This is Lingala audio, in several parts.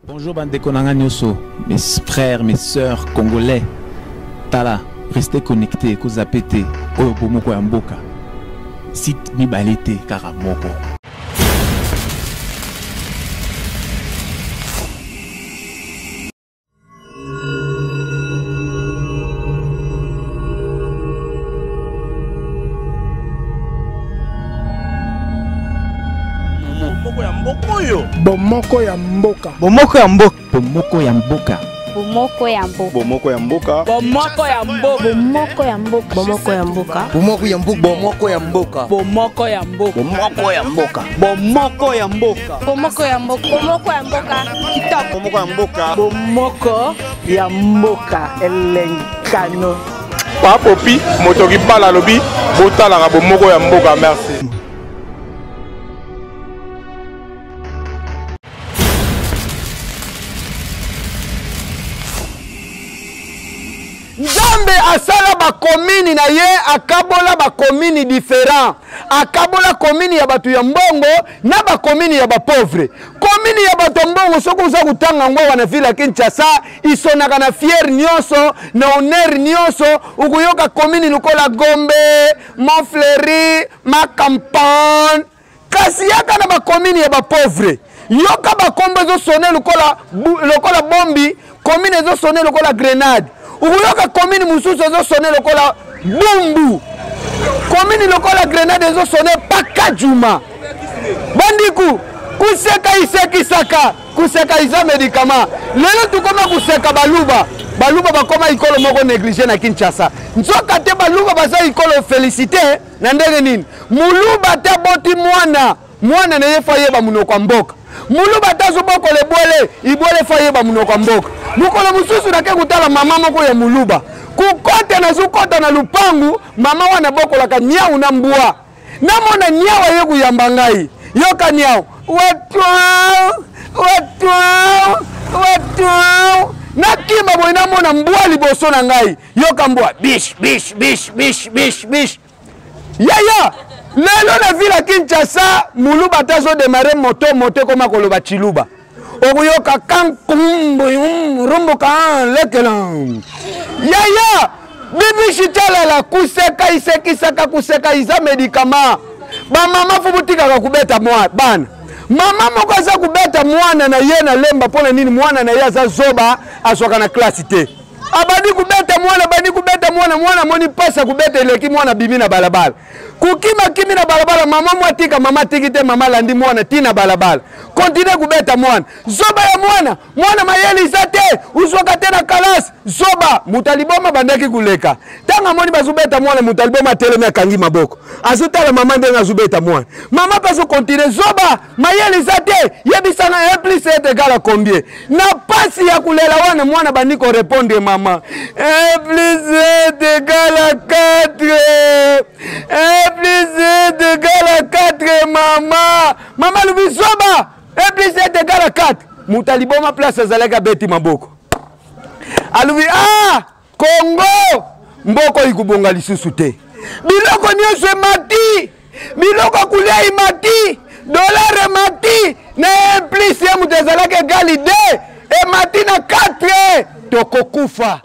Bonjour bandeko na nga nyoso, mes frères, mes sœurs congolais. Tala, restez connectés, kozape te, oyo bomoko ya mboka. Site mibale te, kaka moko. Bomoko ya mboka oyo. Bomoko ya mboka. Bomoko ya mboka. Bomoko ya mboka. Bomoko ya mboka. Bomoko ya mboka. Bomoko ya mboka. Bomoko ya mboka. Bomoko ya mboka. Bomoko ya mboka. Bomoko ya mboka. Bomoko ya mboka. Bomoko ya mboka. Bomoko ya mboka. Bomoko ya mboka. Bomoko ya mboka. Kitoko. Bomoko ya mboka. Bomoko ya mboka. Elenkano. Papopi moto kibala alobi botalaka bomoko ya mboka merci. Nzambe asala bakomini na ye, akabola bakomini different, akabola komini ya bato ya mbongo na bakomini ya bapauvre. Komini ya bato ya mbongo soki oza kotanga yango awa na ville ya Kinshasa, isonaka na fiere nyonso na honneur nyonso. Okoyoka komini lokola Gombe, Montfleury, Macampagne. Kasi yaka na bakomini ya bapauvre, yoka bakombo ezosone lokola, lokola bombi, komini ezosone lokola grenade. Okoyoka komini mosusu ezosone lokola bumbu, komini lokola grenade ezosone pakajuma. Bandiku kuseka isekisaka, kuseka iza medikama. Lelo tukoma kuseka baluba, baluba bakoma ikolo moko néglige na Kinshasa. Nzoka te baluba baza ikolo félicité na ndenge nini? Muluba te aboti mwana, mwana na ye fo ayeba monoko ya mboka. Muluba te azobokola ebwele, ibwele fo ayeba monoko ya mboka. Mokolo mosusu nake kotala mama moko ya muluba, kokota nazokota na lupangu, mama wana abokolaka niau na mbwa. Namona niau aye koyamba ngai, yoka niau watwau watwau watwau, nakima boye namona mbwa liboso na ngai, yoka mbwa bish bish bish bish bish bish. Yaya, lelo na ville ya Kinshasa muluba ata azodemare moto, moto ekoma koloba chiluba. Okoyoka kankumbu rumbuka lekela. Yaya, bibishi talala kuseka isekisaka kuseka iza medikama. Bamama fo botikaka kubeta mwa bana. Mama moko aza kubeta mwana na ye na lemba mpo na nini? Mwana na ye aza zoba, azwaka na klasi te. Abandi kubeta mwana, abandi kubeta mwana, mwana amoni mpasi ya kubeta eleki, mwana abimi na balabala. Kukima kimi na balabala, mama mwa tika, mama tiki te, mama alandi mwana ti na balabala. Continue kubeta mwana. Zoba ya mwana, mwana mayele iza te, uzwaka te na kalasi. Zoba, moto aliboma bandaki kuleka. Tango amoni bazobeta mwana, moto aliboma atelemi akangi maboko. Azotala mama ndenge azobeta mwana. Mama pe azo continue, zoba, mayele eza te, yebisa nga 1 plus 1 est égal à combien? Na pasi ya kulela wana mwana bandi ko répondre mama. 1 plus 1 est égal à 4. 1 plus 1 est égal à 4 mama. Mama alobi zoba, 1 plus 1 est égal à 4. Moto aliboma place azalaki abeti maboko. Alobi ah Congo mboko ikobonga lisusu te. Biloko nyonso emati, biloko ya kolia emati, dollar emati, na un plus ye moto ezalaki egali 2 emati na 4, tokokufa.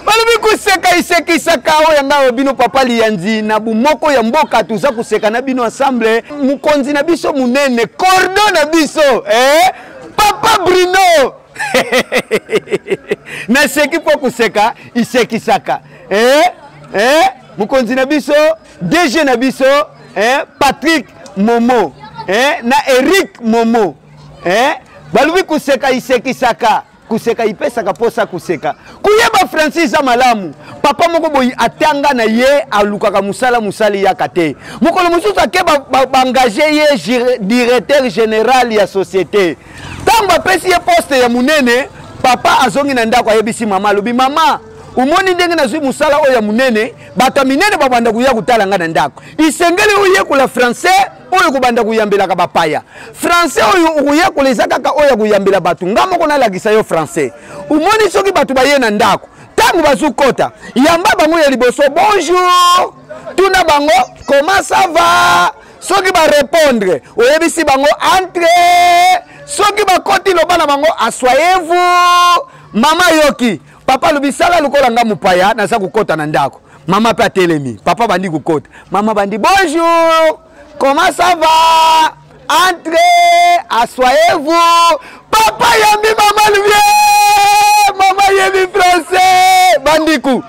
Balobi koseka isekisaka oyo nga oyo bino papa liyanzi na bomoko ya mboka toza koseka na bino ensemble. Mokonzi na biso monene, cordon na biso, Papa Bruno. Naseki mpo koseka isekisaka. Mokonzi na biso, DG na biso, Patrick Momo, na Eric Momo, balobi koseka isekisaka, koseka ipesaka posa koseka. Koyeba Francis eza malamu. Papa moko boyi atanga na ye alukaka mosala, mosala eyaka te. Mokolo mosusu ake ba engage ye directeur général ya société. Ntango bapesi ye poste ya monene, papa azongi na ndako ayebisi mama, alobi mama, omoni ndenge nazwi mosala oyo ya monene, bato ya minene babanda koya kotala nga na ndako. Isengeli oyekola français oyo kobanda koyambelaka bapaya. Français oyo okoyekola eza kaka oyo ya koyambela bato. Nga moko nalakisa yo français. Omoni soki bato baye na ndako, ntango bazokota, yamba bango ya liboso bonjour, tuna bango comment ça va. Soki ba répondre, oyebisi bango entre. Soki bakoti, loba na bango assoyez-vous. Mama yoki, papa alobi sala lokola nga mopaya naza kokota na ndako. Mama mpe atelemi, papa bandi kokota, mama bandi bonjour, comment ça va, entrez, assoyez-vous. Papa yambi mama alobi mama yebi français. Bandiku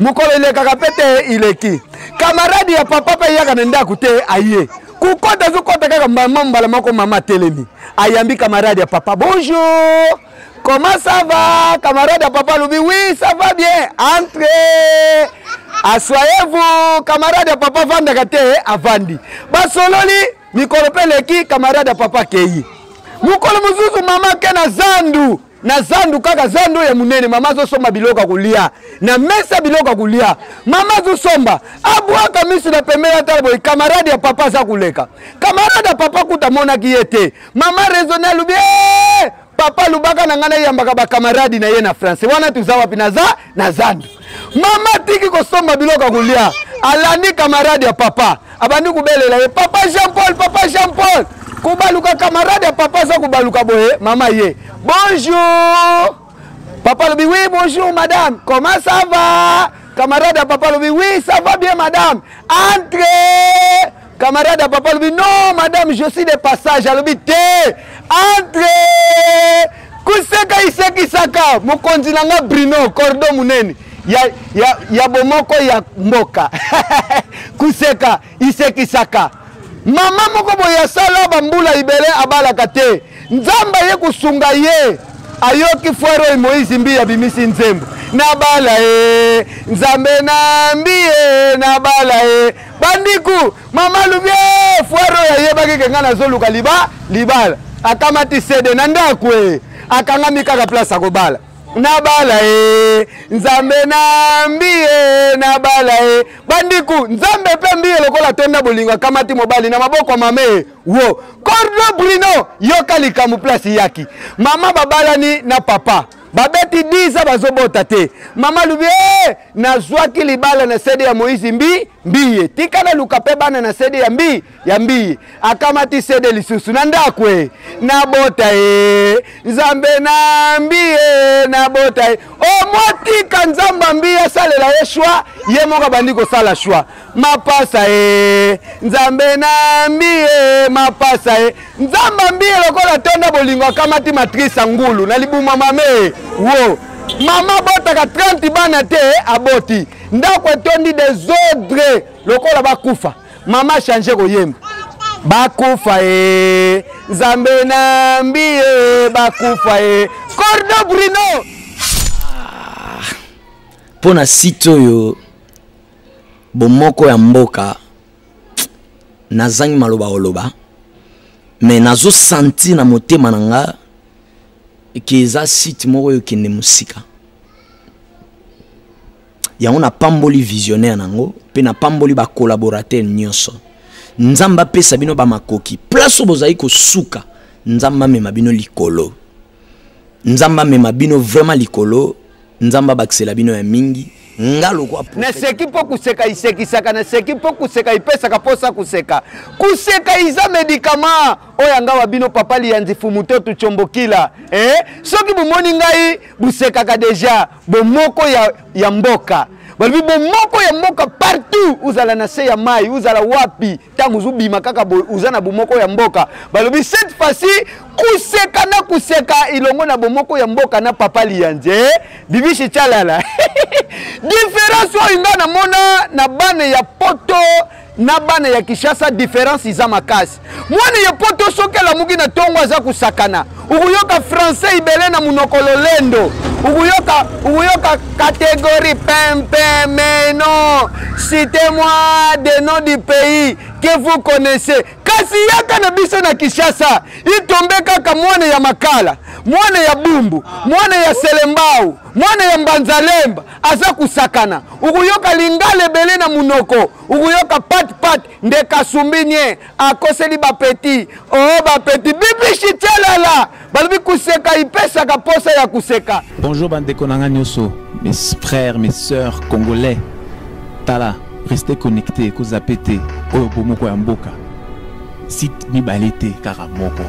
mokolo elekaka mpe te, ileki kamaradi ya papa mpe eyaka na ndako te, aye kokota, azokota kaka mama mbala moko, mama atelemi, ayambi kamaradi ya papa, bonjour, comment ça va. Camarade ya papa alobi oui, ça va bien, entrez, assoyez-vous. Camarade ya papa avandaka te, avandi, basololi mikolo mpe eleki, camarade ya papa akei. Mokolo mosusu mama ake na zandu, na zandu kaka zandu ya monene, mama azosomba biloko ya kolia na mesa, biloko ya kolia mama azosomba, abwaka miso na pembeni, atala boye, camarade ya papa aza koleka. Camarade ya papa kuta amonaki ye te. Mama raisonne, alobi hey! Papa alobaka na ngai nayambaka bakamaradi na ye na français wana, toza wapi? Naza na zandu. Mama atiki kosomba biloko ya kolia, alandi kamaradi ya papa, abandi kobelela ye papa Jean Paul, papa Jean Paul. Kobaluka, kamaradi ya papa aza kobaluka boye, mama ye bonjour. Papa alobi oui, bonjour madame, comment ça va. Camarade ya papa alobi oui, ça va bien madame, entrez. Camarade ya papa alobi non madame, je suis de passage. Alobi te, entre. Kuseka isekisaka. Mokonzi na nga Bruno Cordo monene ya, ya, ya bomoko ya mboka. Kuseka isekisaka. Mama moko boye asala bambula ibele abalaka te, Nzambe aye kosunga ye, ayoki fwere oyo Moïse Mbiye abimisi nzembo nabala ye, Nzambe na Mbiye nabala ye. Bandiku mama alobi fwere oyo ayebaki ke ngai nazoluka liba libala, akamati sede na ndako e akangami kaka place akobala, nabala ye, Nzambe na Mbiye nabala ye. Bandiku Nzambe mpe Mbiye lokola tonda bolingo, akamati mobali na maboko ya mame wo Cordo Bruno. Yoka likambo place yaki mama babalani na papa, babeti 10 bazobota te. Mama alobi hey, nazwaki libala na sede ya Moïse mbi Mbiye, tika naluka mpe bana na sede ya mbi ya Mbiye. Akamati sede lisusu na ndako e nabota ye, Nzambe na Mbiye nabota ye. Omotika Nzambe Mbiye asalela ye shwa, ye moko abandi kosala shwa mapasa ye, Nzambe na Mbiye mapasa ye. Nzambe Mbiye lokola tonda bolingo, akamati matrice ya ngulu na libuma mame wo. Mama abotaka 30 bana te, aboti, ndako etondi desordre lokola bakufa. Mama change koyemba bakufa ye, Nzambe na Mbiye bakufa ye. Cordo Bruno mpo na site oyo bomoko ya mboka, nazangi maloba koloba, me nazosentir na motema na nga ke eza site moko oyo ekende mosika. Yango napamboli visionnaire nango mpe napamboli bacollaborateur nyonso. Nzambe apesa bino bamakoki place oyo bozali kosuka, Nzambe amema bino likolo, Nzambe amema bino vraiment likolo, Nzambe abakisela bino ya mingi. Nga lokwa naseki mpo koseka isekisaka, naseki mpo koseka ipesaka mposa koseka, koseka iza medikama oyo anga wa bino papa Liyanzi Fumutotu Tchombokila eh? Soki bomoni ngai bosekaka deja. Bomoko ya mboka, balobi bomoko ya mboka partout, ozala na se ya mai, ozala wapi, ntango ozobima kaka boye oza na bomoko ya mboka. Balobi cette fois-ci kuseka na kuseka ilongo na bomoko ya mboka na papa Liyanzi eh? Bibishi Tchalala. Différence oyo nga namona na bana ya poto na bana ya Kinshasa, différence eza makasi. Mwana ya poto soki alamuki na ntongo aza kosakana, okoyoka français ibele na monoko lolendo, okoyoka catégorie pempe. Mais non, citez-moi des noms du pays que vous connaissez. Kasi yaka na biso na Kinshasa, itombe kaka mwana ya makala, Mwana ya Bumbu, mwana ya Selembao, mwana ya Mbanzalemba aza kusakana. Ukuyoka lingala ebele na munoko, ukuyoka pat pat nde kasumbi nye akoseli bapeti. Oh bapeti bibishi tchelala balobi kuseka ipesaka posa ya kuseka. Bonjour bandeko na nga nyoso, mes frères, mes sœurs congolais. Tala, restez connectés, kozape te oyo bomoko ya mboka. Site mibale te kaka moko.